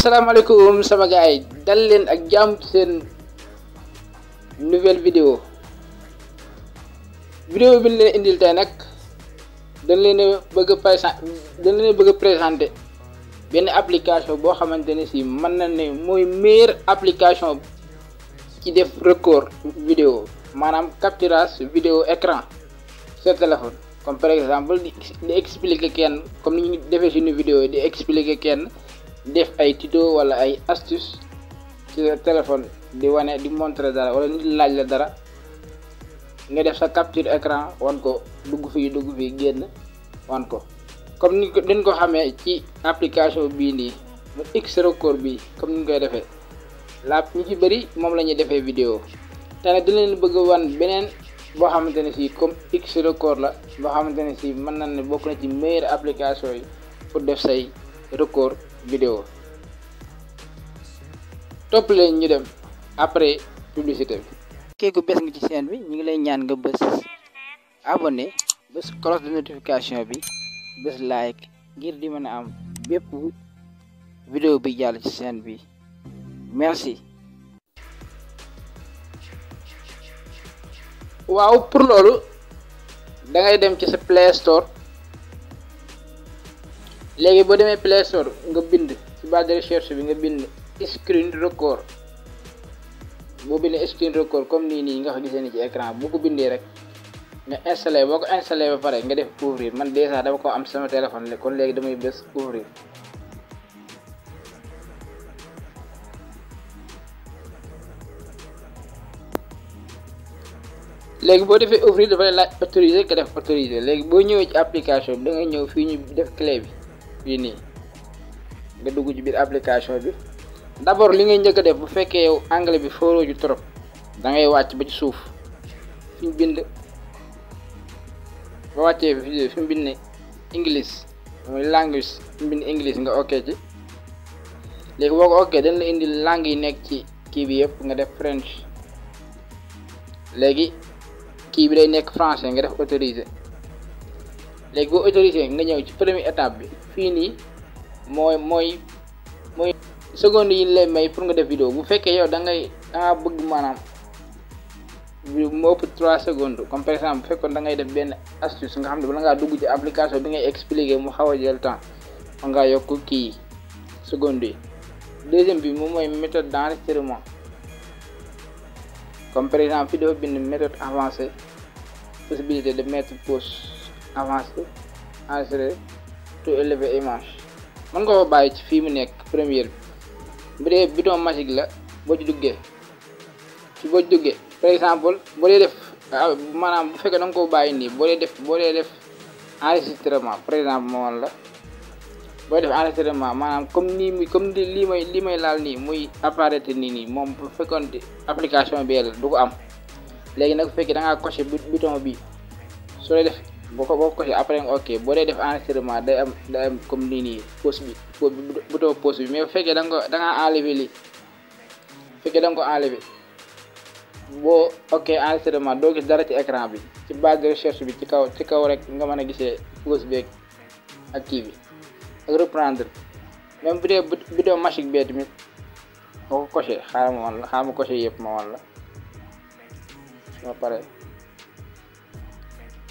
Assalamualaikum sama gaay dal leen ak jàmm ci seen nouvelle vidéo bi leen indil tay nak dañ leen bëgg présenter benn application boo xamantene si mën na ne mooy meilleure application ci def record vidéo maanaam capturage vidéo écran sur téléphone. Comme par exemple di expliquer kenn comme ni ñu defee suñu vidéo di expliquer kenn def ay tuto wala ay astuce ci téléphone di wane di montrer dara wala nit laaj la dara nga def sa capture écran wan ko dugg fi génn wan ko comme ni dañ ko xamee ci application bii nii mu X record bi comme ni ñu koy defee la ñu ci bëri moom la ñuy defee vidéo te nag dina leen bëgg wan beneen boo xamante ne si comme X record la boo xamante ne si mën na ne bokk na ci meilleure application yi pour def say record vidéo topp leen ñu dem après publicité bi. kéeku bés nga ci chaîne bi ñu ngi lay ñaan nga bës abonné bës cloche de notification bi bës like ngir di mën a am bépp vidéo bi jàll ci chaîne bi merci. waaw pour loolu da ngay dem ci sa Play Store léegi boo demee Play Store nga bind ci barre de recherche bi nga bind screen record boo bindee screen record comme nii nga ko gisee ni ci écran boo ko bindee rek nga installé boo ko installé ba pare nga def ouvrir man déjà dama ko am sama téléphone la kon léegi damay bës ouvrir. léegi boo defee ouvrir dafay laaj autoriser nga def autoriser léegi boo ñëwee ci application bi da ngay ñëw fii ñu def clé bi fii nii nga dugg ci biir application bi d'abord li ngay njëkk a def bu fekkee yow anglais bi fooroo ju trop da ngay wàcc ba ci suuf fi ñu bind ba wàccee fi mu bind ne English mooy language fi mu bind English nga ok ci léegi boo ko ok dañ la indi langue yi nekk ci kii bi yëpp nga def French léegi kii bi day nekk français nga def autorisé léegi boo autorisé nga ñëw ci première étape bi fii nii mooy seconde yi lay may pour nga def vidéo bu fekkee yow da nga bëgg maanaam mu ëpp 3 secondes comme par exemple bu fekkoon da ngay def benn astuce nga xam ne bala ngaa dugg ci application bi ngay expliquer mu xaw a jël temps fa ngaa yokk kii seconde yi. deuxième bi moom mooy méthode d'enregistrement comme par exemple fii dafa bind méthode avancée possibilité de mettre pause avancée enregistrer tout élevé image mën nga ko bàyyi ci fii mu nekk première bi bu dee bouton magique la boo ci duggee par exemple boo dee def maanaam bu fekkee da nga ko bàyyi nii boo dee def enregistrement par exemple moom la booy def enregistrement maanaam comme lii may laal nii muy apparaître nii moom bu fekkoon application bi la du ko am léegi nag bu fekkee da ngaa coché bouton bi soo dee def boo coché après nga ok boo dee def enregistrement day am comme nii pause bi bouton pause bi mais bu fekkee da ngaa enlever lii bu fekkee da nga ko enlever boo ok enregistrement doo gis dara ci écran bi ci barre de recherche bi ci kaw rek nga mën a gisee pause bi ak kii bi ak reprendre même bu dee vidéo magique bee tamit boo ko coché xaaral ma coché yëpp ma wan la soo pare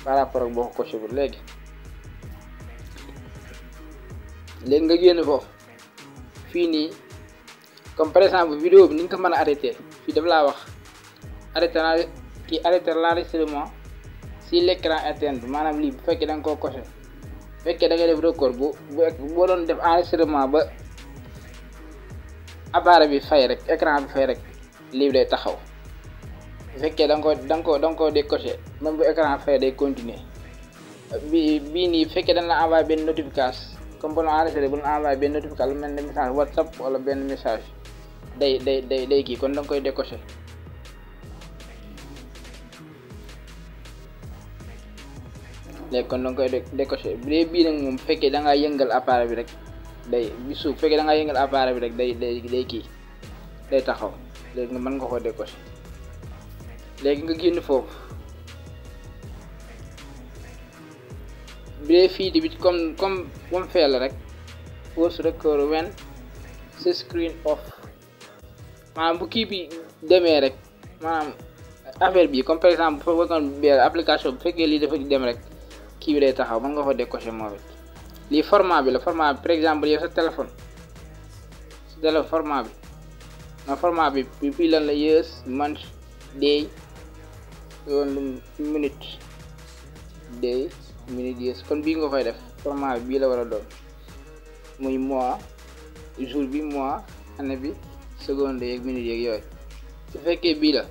par rapport ak boo ko coché bu léegi nga génn foofu fii nii comme par exemple vidéo bi ni nga ko mën a arrêté fii daf laa wax arrêter l'enregistrement si l'écran éteint maanaam lii bu fekkee da nga koo coché fekkee da ngay def record boo doon def enregistrement ba appareil bi fay rek écran bi fay rek lii day taxaw bu fekkee da nga ko décoché même bu écran fay day continuer bii nii bu fekkee dañ la envoyé benn notification comme bu la enregistré bu la envoyé benn notification lu mel ne message WhatsApp wala benn message day kii kon da nga koy décoché léegi kon da nga koy décoché bu dee bii nag moom bu fekkee da ngaa yëngal appareil bi rek day bi suuf bu fekkee da ngaa yëngal appareil bi rek day kii day taxaw léegi nga mën nga ko décoché léegi nga génn foofu bu dee fii tamit comme fee la rek pause record when sa screen off maanaam bu kii bi demee rek maanaam affaire bi comme par exemple bu fekkoon bi application bu fekkee lii dafa dem rek kii bi day taxaw mën nga ko décocher moom it lii format bi la format bi par exemple yow sa téléphone format bi non format bi fii lan la years month day yoon minute day minute years kon bii nga koy def format bi bii la war a doon muy mois jour bi mois année bi seconde yeeg minute yeeg yooyu su fekkee bii la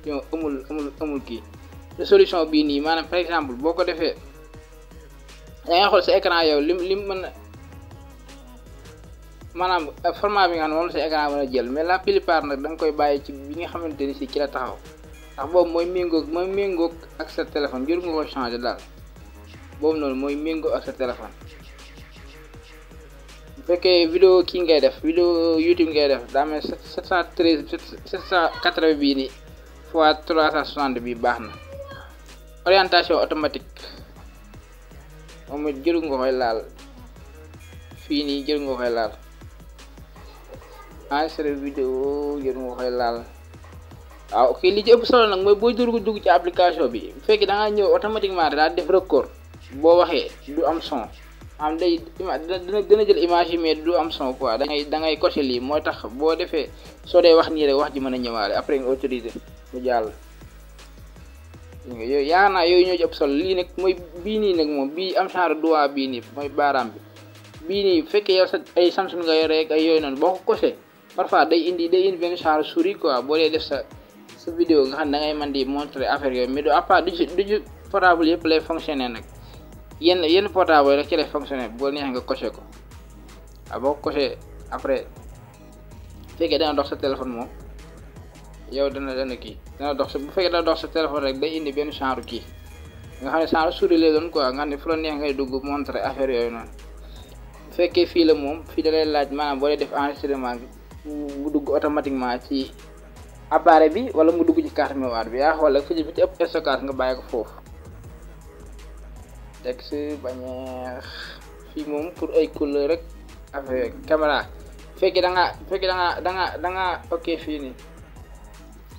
yow amul kii résolution bii nii maanaam par exemple boo ko defee da ngay xool sa écran yow lim mën a maanaam format bi nga xam ne moom sa écran mën a jël mais la plupart nag da nga koy bàyyi ci bi nga xamante ni si ci la taxaw ndax boobu mooy méngoog ak sa téléphone jur nga ko changer daal boobu noonu mooy méngoo ak sa téléphone bu fekkee vidéo kii ngay def vidéo YouTube ngay def daa mel 780 bii nii fois 360 bi baax na orientation automatique moom it jëru nga koy laal fii nii jëru nga koy laal enregistrer vidéo jëru nga koy laal waaw ok li ci ëpp solo nag mooy boo dugg ci application bi bu fekkee da nga ñëw automatiquement daal def record boo waxee du am son am day dina jël image yi mais du am son quoi da ngay cocher lii mooy tax boo defee soo dee wax nii rek wax ji mën a ñëwaale après nga autorisé mu jàll yooyu yaakaar naa yooyu ñoo ci ëpp solo lii nag mooy bii nii nag moom bii am genre doigt bii nii mooy baaraam bi bii nii bu fekkee yow sa ay Samsung nga yore rek ay yooyu noonu boo ko coché parfois day indi benn genre souris quoi boo dee def sa vidéo nga xam ne da ngay mën di montrer affaire yooyu mais du à part du ci portable yëpp lay fonctionner nag yenn portable rek ci lay fonctionner boo neexee nga coché ko waaw boo ko coché après fekkee dana dox sa téléphone moom yow dana kii dana dox sa bu fekkee dana dox sa téléphone rek day indi benn genre kii nga xam ne genre souris lay doon quoi nga xam ne fu la neex ngay dugg montrer affaire yooyu noonu bu fekkee fii la moom fii da lay laaj maanaam boo dee def enregistrement bi mu dugg automatiquement ci appareil bi wala mu dugg ci carte mémoire bi yaa xool rek fi ci ëpp stockage nga bàyyi ko foofu texte bannière fii moom pour ay couleur rek affaire caméra fekkee da nga ok fii nii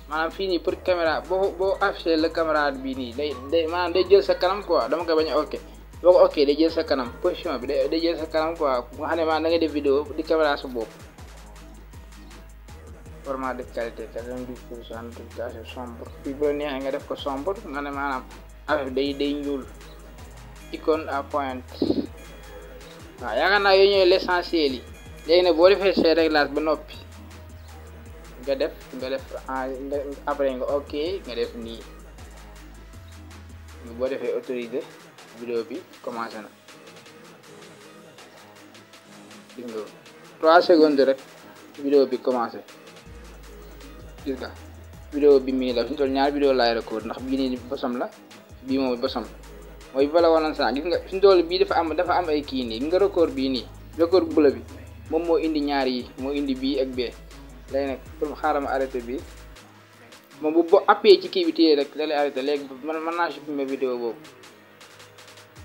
maanaam fii nii pour caméra boo affiché la caméra bii nii day maanaam day jël sa kanam quoi dama koy bañ a ok boo ko ok day jël sa kanam position bi day jël sa kanam quoi nga xam ne maanaam da ngay def vidéo di caméra sa bopp format de qualité 90% notification sombre fii bu la neexee nga def ko sombre nga ne maanaam affaire day ñuul icône à pointe waaw yaakaar naa yooyu ñooy l'essentiel yi léegi nag boo defee say réglage ba noppi nga def après nga ok nga def nii boo defee autorisé vidéo bi commencé na gis nga 3 secondes rek vidéo bi commencé gis nga vidéo bi mii la fi ñu toll ñaar vidéo laay record ndax bii nii bosam la bii moom bosam mooy bala woon saa gis nga fi ñu toll bii dafa am ay kii nii nga record bii nii record bu la bi moom moo indi ñaar yi moo indi bii ak bee léegi nag pour xaaral ma arrêté bii moom bu boo appuyé ci kii bi téye rek da lay arrêté léegi mën naa supprimer vidéo boobu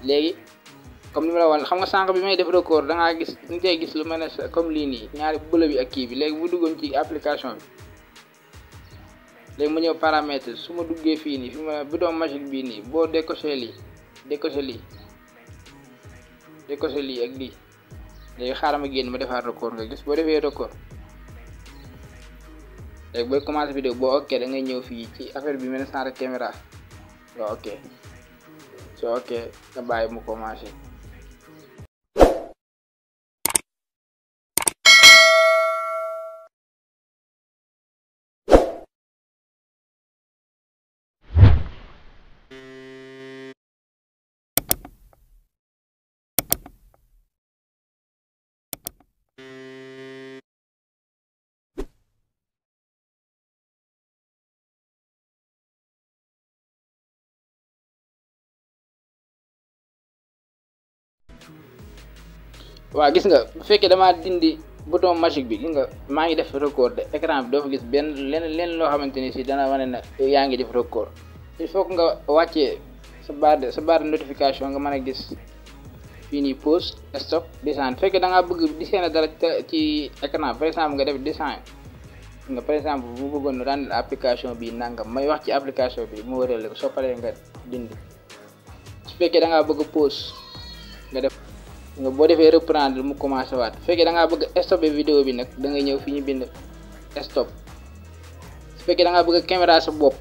léegi comme ni ma la woon xam nga sànq bi may def record da ngaa gis ñu tey gis lu mel ne comme lii nii ñaari bële bi ak kii bi léegi bu duggoon ci application bi léegi ma ñëw paramètre su ma duggee fii nii fi ma bouton magique bii nii boo décoché lii ak lii léegi xaaral ma génn ma defaat record nga gis boo defee record léegi booy commencé vidéo boo ok da ngay ñëw fii ci affaire bi mel ne sans caméra nga ok soo ok nga bàyyi mu commencé. waaw gis nga bu fekkee damaa dindi bouton magique bi gis nga maa ngi def record de écran bi doo fa gis benn lenn loo xamante ni si dana wane na yaa ngi def record il faut que nga wàccee sa barre de notification nga mën a gis fii nii pause stop descendre. Fekkee da ngaa bëgg dessiner dara ci écran, par exemple nga def dessin nga, par exemple bu bëggoon rendre application bi nangam, may wax ci application bi mu wërale ko, soo paree nga dindi. su fekkee da ngaa bëgg pause nga def nga, boo defee reprendre mu commencé waat. su fekkee da ngaa bëgg stopper vidéo bi nag da ngay ñëw fi ñu bind stop. su fekkee da ngaa bëgg caméra sa bopp,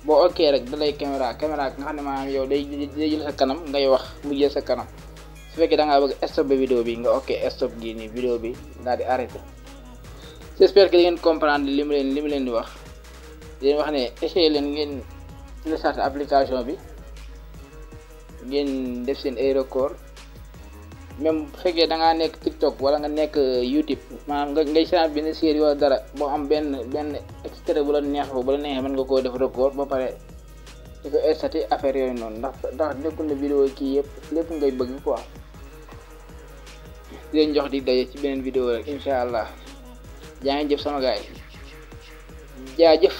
boo ok rek da lay caméra nga xam ne maanaam yow day jël sa kanam ngay wax mu jël sa kanam. su fekkee da ngaa bëgg stopper vidéo bi nga ok stop gii nii vidéo bi daal di arrêté. j'espère que di ngeen comprendre li mu leen di wax. di leen wax ne essayé leen ngeen télécharger application bi, ngeen def seen ay record. même bu fekkee da ngaa nekk TikTok wala nga nekk YouTube, maanaam ngay seetaan benn série wala dara, boo am benn extrait bu la neex bu la neexee mën nga koo def record ba pare di ko estaté affaire yooyu noonu, ndax nekkul ne vidéo kii lépp ngay bëgg quoi. di leen jox di daje ci beneen vidéo rek incha allah. jaa ngeen jëf sama gaay, jaajëf.